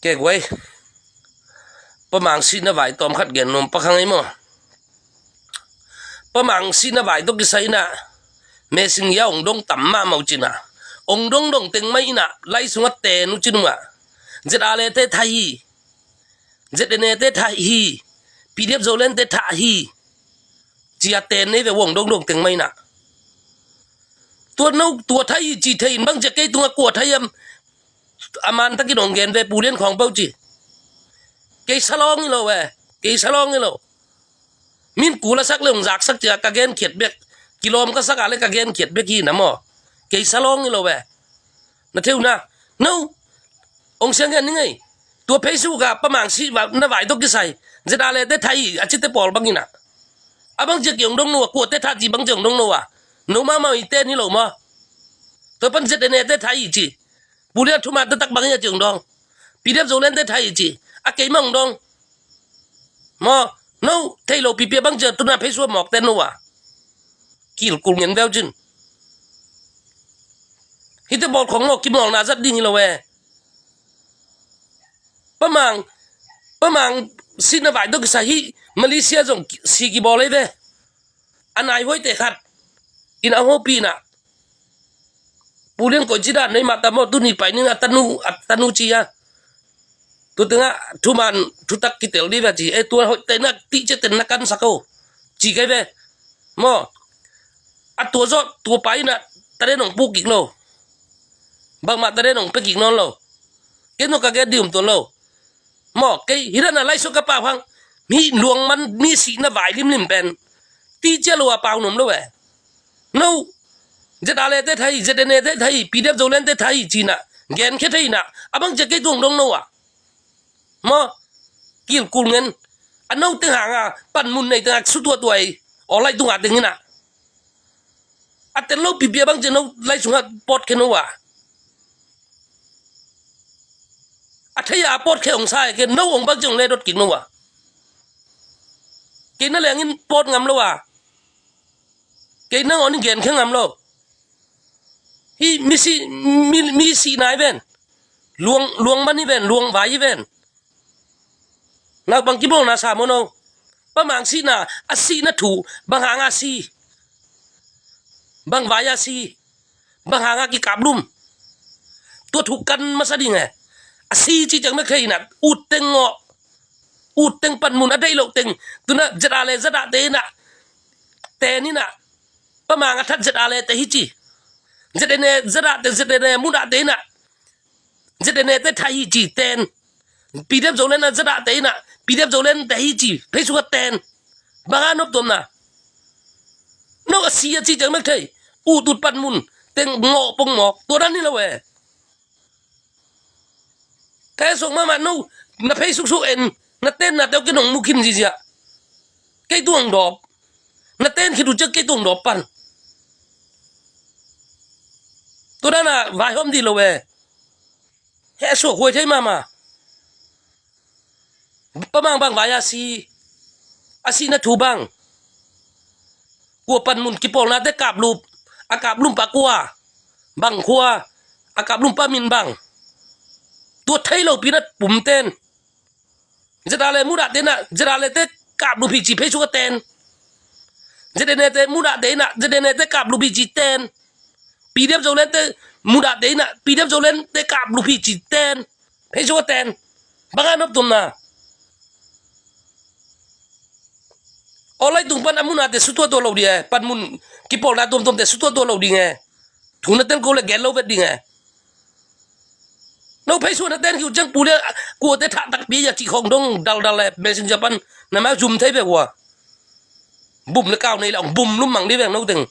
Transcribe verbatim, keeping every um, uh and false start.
Kei guai. Pa Mang sihna vai tawm khat gen nuam pah hang ei maw. Pa Mang sihna vai tawh kisai inah Messenger ah ong dong tam mahmah uh cin ah, ong dong dong teng mai inah lai sungah ten uh cin uh ah, ZRA te thah hi, ZNA te thah hi, PDF Zoland te thah hi, ci-a ten nei ve uh ong dong dong teng mai inah. Tua no, tua thah hi ci thei in bang ci-a kei tungah kua thah hiam? A man takin ong gen ve, Pu Lian Khawng peuh ci. Kei salawng hi lo e. Kei salawng hi lo. Min kul a sak le ong zaksak ci-a ka gen khiat bek. Kilawm ka sak a le ka gen khiat bek hi na maw. Kei salawng hi lo e. Na thei uh na. No. Ong siang gen ni ngei. Tua Facebook ah Pa Mang sihna vai tawh kisai ZRA te thah hi a cite pawl bang inah. A bang ci-a ki ong dong no a, kua te thah ci bang ci-a ong dong no a. No mahmah i ten hi lo maw. Tua pan ZNA te thah hi ci. Pu Lian Thuman taktak bang hi a ci ong dong. PDF Zoland te thah hi ci. A keimah ong dong. Maw, no, thei lo pipi a bang ci-a tuna phei sua mawk ten no a. Kilkul ngen veu cin. Hite bawl khong maw, kimawlna zat ding hi lo e. Pa Mang, Pa Mang sihna vai tawh kisai hi, Malaysia zong si kibawl ei ve. A nai huaite khat in a hopih inah, Pu Lian koi ci dan nei mah ta maw, tuni pai ning a tanu, a tanu ci a. Tua tengah Thuman thutak kitel dih ve ci. E, tua hoih te na tih ciat ten na kansak o ci kei ve. Maw. A tua zawh tua pai inah taden ong puk kik lo. Bangmah taden ong pia kik nawn lo. Kei no ka gen dih um tuan lo. Maw, kei hi dan a lai sungah ka pau hang. Mi luangman mi sihna vai limlim pen ti cia lo a pau nuam lo e. No. ZRA te thah hi, ZNA te thah hi, PDF Zoland te thah hi ci inah gen khia thei inah. A bang ci-a kei tung dong no a. Maw. Kilkul ngen. A no teng hang a panmun nei teng a sutuatuai. Aw lai tung a teng inah. A tel lo pipi a bang ci-a no lai sungah pawt khia no a. A thei a pawt khia ong sa e, kei no ong bang ci-a ong le dot kik no a. Kei na lengin pawt ngam lo a. Kei na ngawn in gen khia ngam lo. Hi mi sih, mi, mi sihna hi ven. Luang, luang man hi ven, luang vai hi ven. Naupang kibawlna sa maw no. Pa Mang sihna, a sihna thu, bang hang a si. Bang vai a si. Bang hang a kikaplum. Tua thu kan masa ding e. A si ci ciang mek thei inah, ut teng ngawh. Ut teng panmun a deih loh teng. Tuna ZRA le ZRA te inah. Ten inah. Pa Mang a that ZRA le te hi ci. ZNA ZRA te, ZNA MUDA te inah. ZNA te thah hi ci ten. PDF Zoland a ZRA te inah, PDF Zoland te hi ci phei sungah ten. Bang a nop tuamna. No a si a ci ciang mek thei. Ut ut panmun teng ngawh pong mawk. Tua dan hi lo e. Ka e suk mahmah no. Na phei suksuk en. Na tenna te uh kei nong mu khin zizia. Kei tuang dawp. Na ten khit uh ciang kei tuang dawp pan. Tua dan a vaihawm dih lo e. Heh suak huai thei mahmah. Pa Mang bang vai a si. A sihna thu bang. Kua panmun kipawlnate kaplup. A kaplumpa kua. Bang khua. A kaplumpa min bang. Tua thei lopi na pum ten. ZRA le MUDA te inah, ZRA le te kaplup hi ci phei sungah ten. ZNA te MUDA te inah, ZNA te kaplup hi ci ten. PDF Zoland te MUDA te inah, PDF Zoland te kaplup hi ci ten. Phei sungah ten. Bang a nop tuamna. Aw lai tung pan a mun a te sutuatua lo ding e. Panmun kipawlna tuamtuam te sutuatua lo ding e. Thu na tel ko le gen lo vet ding e. No phei sungah na ten khit uh ciang Pu Lian, kuate thah takpi a cih khawng dong daldal e, messenger pan na mai zum thei bek uh a. Bum le kau nei le ong bum lum mang dih veng no teng.